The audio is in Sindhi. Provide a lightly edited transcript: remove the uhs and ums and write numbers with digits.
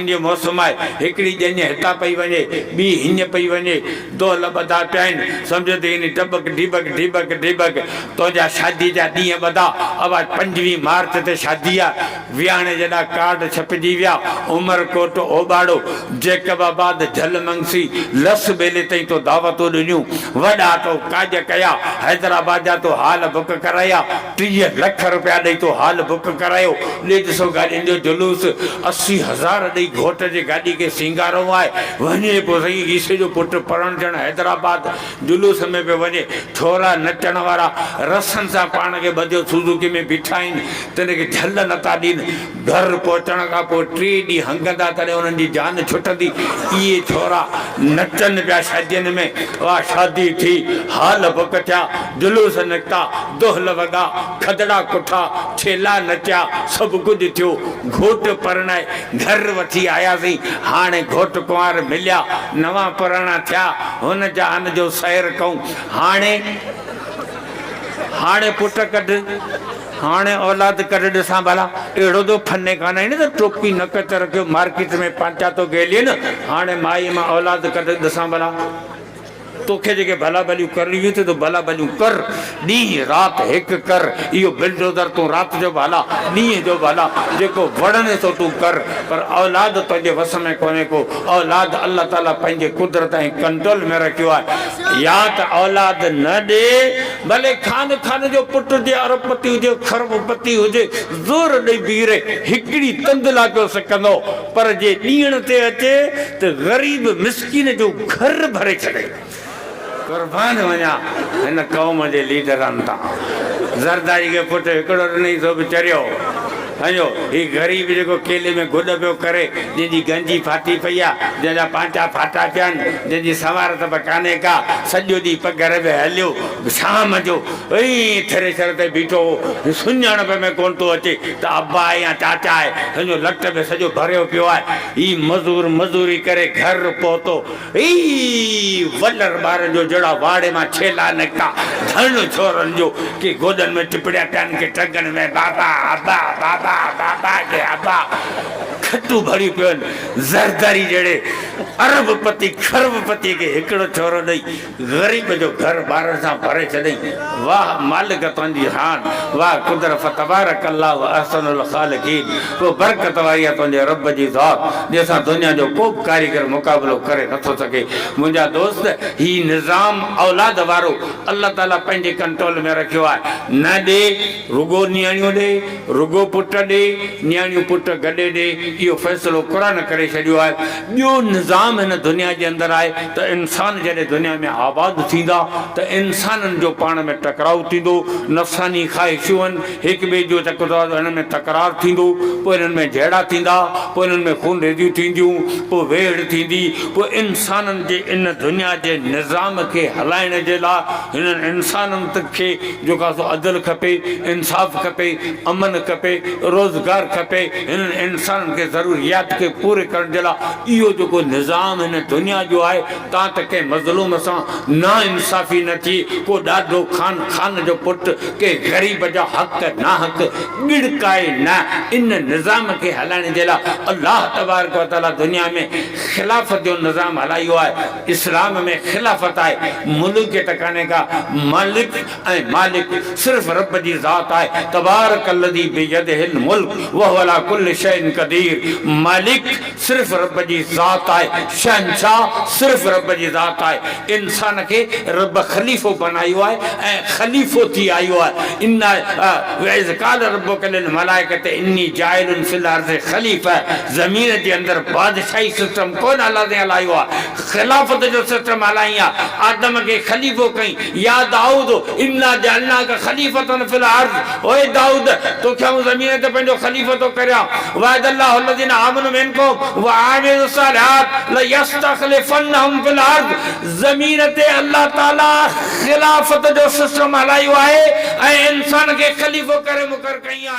جو موسم آهي، هڪڙي ڄڃ هتان پئي وڃي، ٻي هينئن پئي وڃي، دهل ٻڌا پيا آهن، سمجهه ته يعني ٽٻڪ ڍيٻڪ ڍيٻڪ ڍيٻڪ، تنهنجا شاديء جا ڏينهن ٻڌا، اوا پنجويهه مارچ تي شادي آ، ويهاڻي جيڏا ڪارڊ ڇپجي ويا، عمرڪوٽ، اوٻاڙو، جيڪب آباد، جهل منگسي، لس ٻيلي تائين تو دعوتون ڏنيون، وڏا تو ڪاڄ ڪيا، حيدرآباد جا تو هال بڪ ڪرايا، 30 لک رپيا ڏئي تو هال بڪ ڪرايو، ڏيڍ سو گاڏين جو جلوس، 80,000 ڏئي گهوٽ جي گاڏي کي سينگارڻو آهي، وڃي پيو سائين عيسي جو پٽ پرڻجڻ حيدرآباد جلوس ۾ پيو وڃي، ڇورا نچڻ وارا رسن سان پاڻ کي ٻڌيو سوزوڪي ۾ بيٺا آهن، تن کي جهل نٿا ڏين، گهر پهچڻ کان پوء ٽي ڏينهن هنگندا تڏهن انهن جي جان ڇٽندي. اهي ڇورا نچن پيا شادين ۾. واهه شادي ٿي، هال بڪ ٿيا، جلوس نڪتا، دهل وڳا، کدڙا ڪٺا، ڇيلا نچيا، سڀ ڪجهه ٿيو. گهوٽ پرڻائي گهر وٺي آياسين. هاڻي گهوٽ ڪنوار مليا، نوان پراڻا ٿيا. هن جهان جو سير ڪئون. هاڻي هاڻي پٽ ڪڍ. هاڻي اولاد ڪڍ ڏسان ڀلا. اهڙو تو فني ڪانه آهين نه ته ٽوپي نڪ تي رکيو مارڪيٽ ۾ پانچا ٿو گهيلين. هاڻي مائيء مان اولاد ڪڍ ڏسان ڀلا. توکي جيڪي ڀلا ڀليون ڪرڻيون اٿئي تون ڀلا ڀليون ڪر. ڏينهن رات هڪ ڪر. اهو بلڊوزر تون رات جو به هلا، ڏينهن جو به هلا، جيڪو وڻني سو تون ڪر. پر اولاد تنهنجي وس ۾ ڪونهي ڪو. اولاد الله تعاليٰ پنهنجي قدرت ۽ ڪنٽرول ۾ رکيو آهي. يا ته اولاد نه ڏي. ڀلي خان خان جو پٽ هجي، ارب پتي هجي، خرب پتي هجي، زور ڏئي بيهري هڪڙي تند لا پيو سڪندو، پر جي ڏيڻ تي اچي ته غريب مسڪين جو گهر ڀري ڇڏي. قربان وڃان هن قوم جي ليڊرن تان. زرداري کي پٽ هڪڙو ڏنئي سو به چريو. سمجهو هي غريب جيڪو ڪيلي ۾ گڏ پيو ڪري، جنهن جي گنجي ڦاٽي پئي آ، جنهن جا پانچا ڦاٽا پيا آهن، جنهن جي سنوارت به ڪانهي ڪا، سڄو ڏينهن پگهر ۾ هليو، شام جو ائين ٿريشر تي بيٺو هو، سڃاڻپ ۾ ڪونه ٿو اچي ته ابا آهي يا چاچا آهي، سمجهو لٽ به سڄو ڀريو پيو آهي. هي مزور مزوري ڪري گهر پهتو. هي ولر ٻارن جو جهڙا واڙي مان ڇيلا نڪتا، ڌڻ ڇورن جو، ڪي گوڏن ۾ ٽپڙيا پيا آهن، ڪي ٽنگن ۾، بابا ابا بابا بابا ڪي ابا کٽون ڀريون پيون آهن. زرداري جهڙي ارب پتي کرب پتي کي هڪڙو ڇورو ڏئي غريب جو گهر ٻارن سان ڀري ڇڏئين. واهه مالڪ تنهنجي شان، واهه قدر فتبارڪ الله احسن الخالقين. پوء برڪت واري آ تنهنجي رب جي ذات، جنهن سان دنيا جو ڪو به ڪاريگر مقابلو ڪري نٿو سگهي. منهنجا دوست! هي نظام اولاد وارو الله تعاليٰ پنهنجي ڪنٽرول ۾ رکيو آهي. نه ڏي، رڳو نياڻيون ڏي، رڳو پٽ ڏي، نياڻيون پٽ گڏي ڏي، اهو فيصلو قرآن ڪري ڇڏيو آهي. ٻيو نظام هن دنيا جي اندر آهي ته انسان جڏهن دنيا ۾ آباد ٿيندا ته انسانن جو پاڻ ۾ ٽڪراء ٿيندو، نفساني خواهشون، هڪ ٻئي جو انهن ۾ تڪرار ٿيندو، پوء انهن ۾ جهيڙا ٿيندا، پوء انهن ۾ خونريزيون ٿينديون، پوء ويڙهه ٿيندي، پوء انسانن جي ان دنيا جي نظام کي هلائڻ جي لاء هنن انسانن کي جيڪو آهي سو عدل کپي، انصاف کپي، امن کپي، روزگار کپي، هنن انسانن کي ضروريات کي پوري ڪرڻ جي لاء اهو جيڪو نظام هن دنيا جو آهي تان ته ڪنهن مظلوم سان ناانصافي نه ٿئي، ڪو ڏاڍو خان خان جو پٽ ڪنهن غريب جا حق ناحق ڳڙڪائي نه، ان نظام کي هلائڻ جي لاء الله تبارڪ وتعاليٰ دنيا ۾ خلافت جو نظام هلايو آهي، اسلام ۾ خلافت آهي، ملوڪيت ڪانهي ڪا، ملڪ ۽ مالڪ صرف رب جي ذات آهي، تبارڪ الذي بيده الملڪ وهو علي ڪل شيء قدير، مالڪ صرف رب جي ذات آهي، شهنشاهه صرف رب جي ذات آهي، انسان کي رب خليفو بنايو آهي ۽ خليفو ٿي آيو آهي، ان واذ قال ربک للملائڪة اني جاعل في الارض خليفه، زمين جي اندر بادشاهي سسٽم ڪونه الله سائين هلايو آهي، خلافت جو سسٽم هلائين ها، آدم کي خليفو ڪئين، يا دائود انا جعلناک خليفة في الارض، اي دائود توکي آئون زمين تي پنهنجو خليفو ٿو ڪريان، وعد الله الذين آمنوا منڪم وعملوا الصالحات ليستخلفنهم في الارض، زمين تي الله تعالي خلافت جو سسٽم هلايو آهي ۽ انسان کي خليفو ڪري مقرر ڪئين آهي.